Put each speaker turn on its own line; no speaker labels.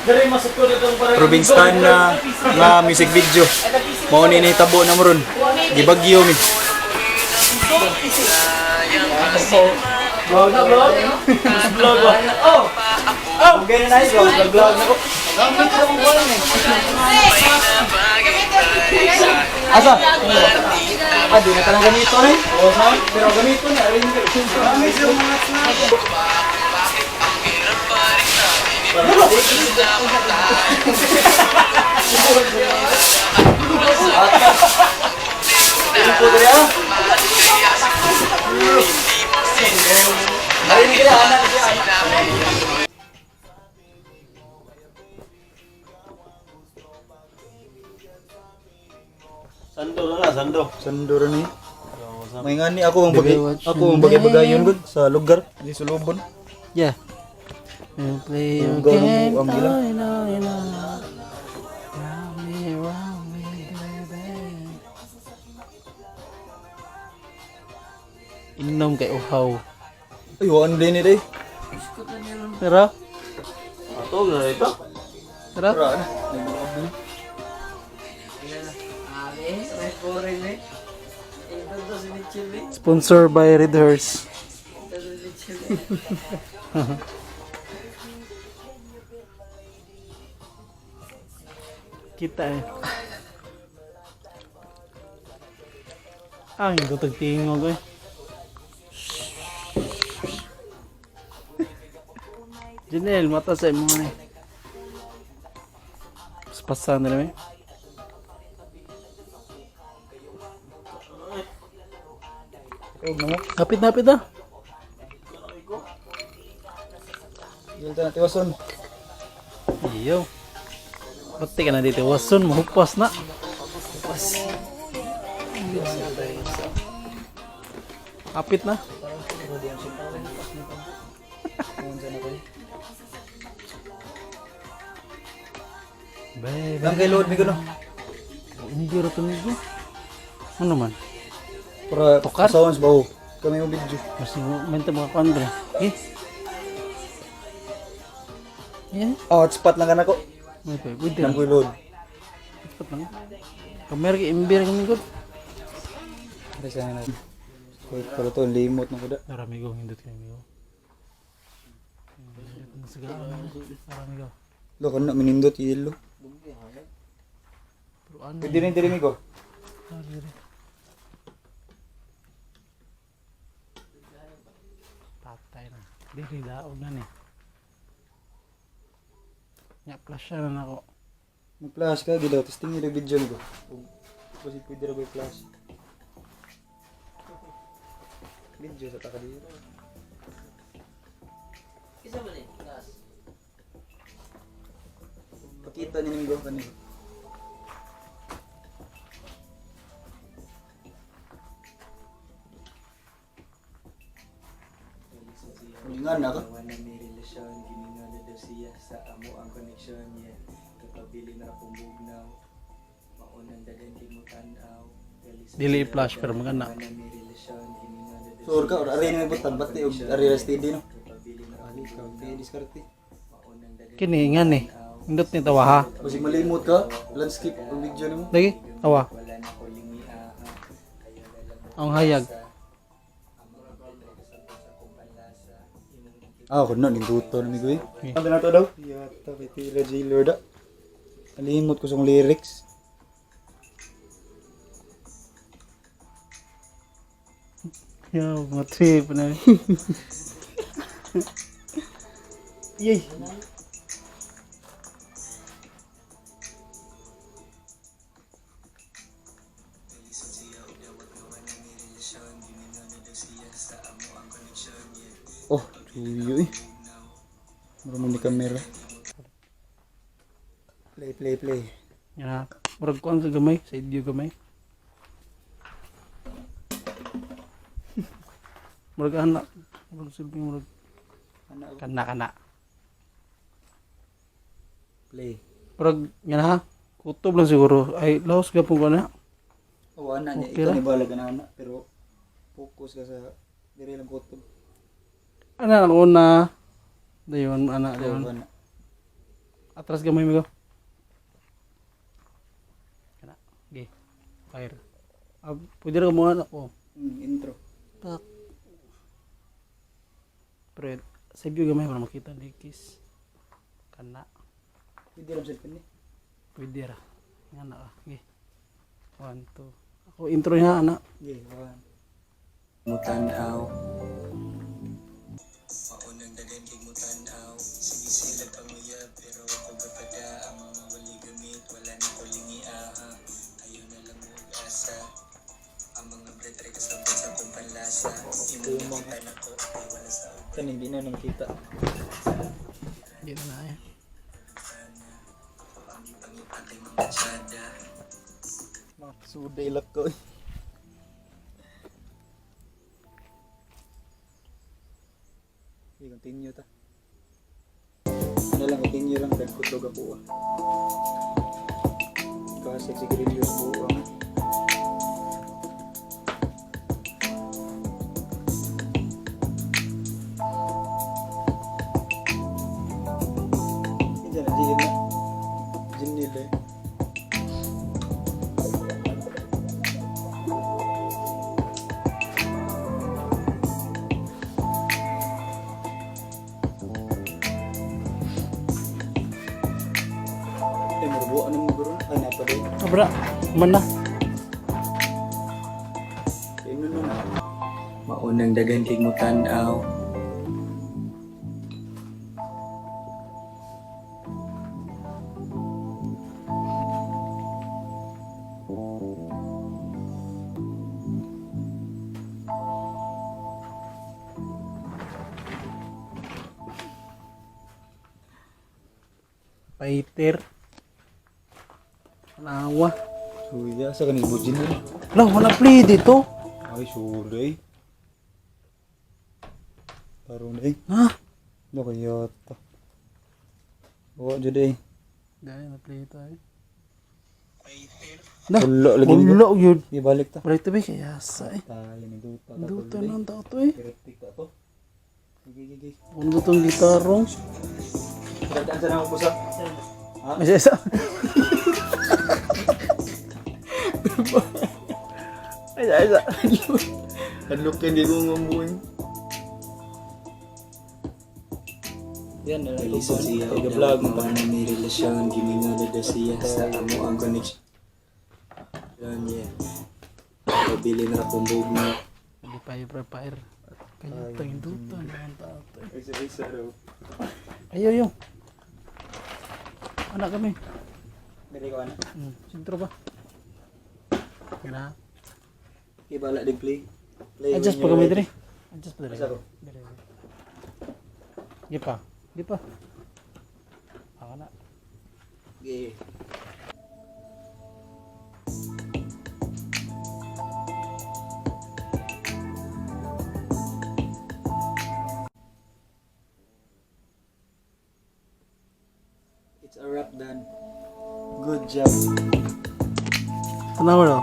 Provincetown na nga music video. Mao ni nahitabo na mo ron. Gibagyo mi.
Vlog na vlog? Vlog ba? Oh!
Oh, ganyan na vlog, vlog vlog na ko. Asa? Ah, di na talang gamito na eh. Oo, sa pero gamito na rin. Narinig ka na, anak.
Sando na na, sando.
Sanduro ni. May ngani ako ang bagay, ako ang bagay-bagayon gud sa lugar, di sulubon.
Yeah. And play your
Ang gano'ng
game.
buang gila.
Oh, you know. Round me, baby. Inom kay uhaw.
Ay, waan din ni day.
Tara,
Ato, na ito.
tara.
Tara na. Nagbuab na.
Sponsor by Red Horse. Kita eh. Ah, hindi tagtingog eh. Janelle, mata sa imo eh. Pasan na namin.
Huwag na mo.
Kapit na, kapit na.
Dili ta na tiwason.
Iyo. Pati ka na dito. Wason, mahupas na. Kapit na. Baby.
Lang kay load mi kuno.
Hindi ro tumigo. Ano man?
Para
Tukar?
sounds ba oh. Kami mo video.
Kasi menta mga kwan bro. Eh? Yeah.
Ah, hotspot lang kanako.
May pa. Pwede
Lang
lang.
kay load.
Dapat lang. Kamera kay imbir kami god.
Para sa na. Wait, pero to limot na kuda.
Arami go, hindot kay amigo. Arami go.
Lo kana minindot yelo.
Pero ano?
Pwede rin diri mi ko.
Patay na. Dili daog na ni. Nya flash na nako.
Mag-flash ka gidaw testing nila video mi ko. Kasi pwede ra ba flash? Video sa taka dito. Pakita ni Ninggo kanina. Hulingan na ka?
Wala may relasyon, gininga na daw siya sa amo ang connection niya. Kapabili na akong bugnaw, maunang dagan kay mo tanaw.
Dili i-flash pero magana.
Wala may relasyon, gininga na daw
So, or ka, or ari na may butan, ba't di, og ari ra steady, no?
Kapabili na
Ali, ikaw, kaya diskarte.
maunang dagan
Kini nga ni. Hindot ni tawa ha.
Basig malimot ka, landscape ang video nimo.
Lagi tawa.
wala na ko lingi aha. Ayaw na lang mo
Ang hayag.
Ah, kuno ning guto na migo eh. Ano na to daw? Yata kay Tila J. Lorda. Nalimot ko sa lyrics.
Yo, mga trip na.
Yay! Oh, tuyo eh. Marunong ni kamera. Play, play, play.
Yan ha. Murag kuan ka gamay, sa idyo gamay. Murag anak, murag silbi murag
Ano?
kana kana.
Play.
Murag yan ha. Kutob lang siguro. Ay, laos gapon ko na.
Oh, ana niya.
Okay
Ikaw
ra.
ni balag na ana. Pero focus ka sa dire lang kutob.
Ana ang una. Dayon ana
Oh,
dayon.
ana.
Atras gamay mo. Kana. Okay. Fire. Ah, pwede ra mo ano ko.
Intro.
Pak. Pero sa view gamay para makita ni kiss. Kana.
Pwede lang cellphone ni.
Pwede ra. Nga na ka. Okay. One, two. Ako intro niya ana.
Okay, one.
Mutanaw. Maunang dagan kay mutanaw. Sige sila panguyab pero ako gapada ang mga wali gamit wala na ko lingi aha. Ayaw na lang mo asa. Ang mga bread ay kasabot sa akong panlasa. Imo nakita na ko ay wala sa
Kan hindi na nang kita.
Hindi na na eh.
pangipangita kay mga tsada.
Mga suda ilak ko. Okay, continue ta. Ano lang, continue lang. Dahil kutog ako ah. Kasi sigarilyo sa buwang. Hindi na, di na. Gin nila eh. Eh, marubuan ng guro. Ay, napalay.
Abra, man na.
Kaya nun na.
Maunang dagan kay mutanaw.
Fighter. Nawa.
Suya, sa kanis bujin nila.
Lah, wala play dito.
Ay, suda eh. Tarong na eh.
Ha?
No, kaya ta. Bawa dyan eh.
Dahil na play tayo.
Wala lagi nito.
Wala yun.
Ibalik ta.
Balik tabi kaya sa eh.
Tayo ni Duta.
Duta na ang tao to eh.
Kirtik ta to. Sige, sige, sige.
Ano itong gitarong?
Dadaan sa naman po sa.
May isa. Ay, isa.
Hadlok ka, hindi ko mamuhin. Yan, na lang.
Kalisod siya
Kaya
og
vlog mo
mao
pa.
na may relasyon gimingaw na daw siya sa amo ang connection. Yeah. Pabili na akong bugnaw.
Hindi pa yung prepare. Kaya tayong duta na ang tao to eh.
Isa, isa daw.
Ayo, ayo. Anak kami.
Dali ko na.
Sintro ba? Gana.
Ibala din play. Play
Adjust
when
pa
you're
kami
ready.
dire. Adjust pa dire.
Asa ko?
Dire. Di pa. Di pa. Ako na.
Okay. It's a wrap done. Good job.
Tanawa daw.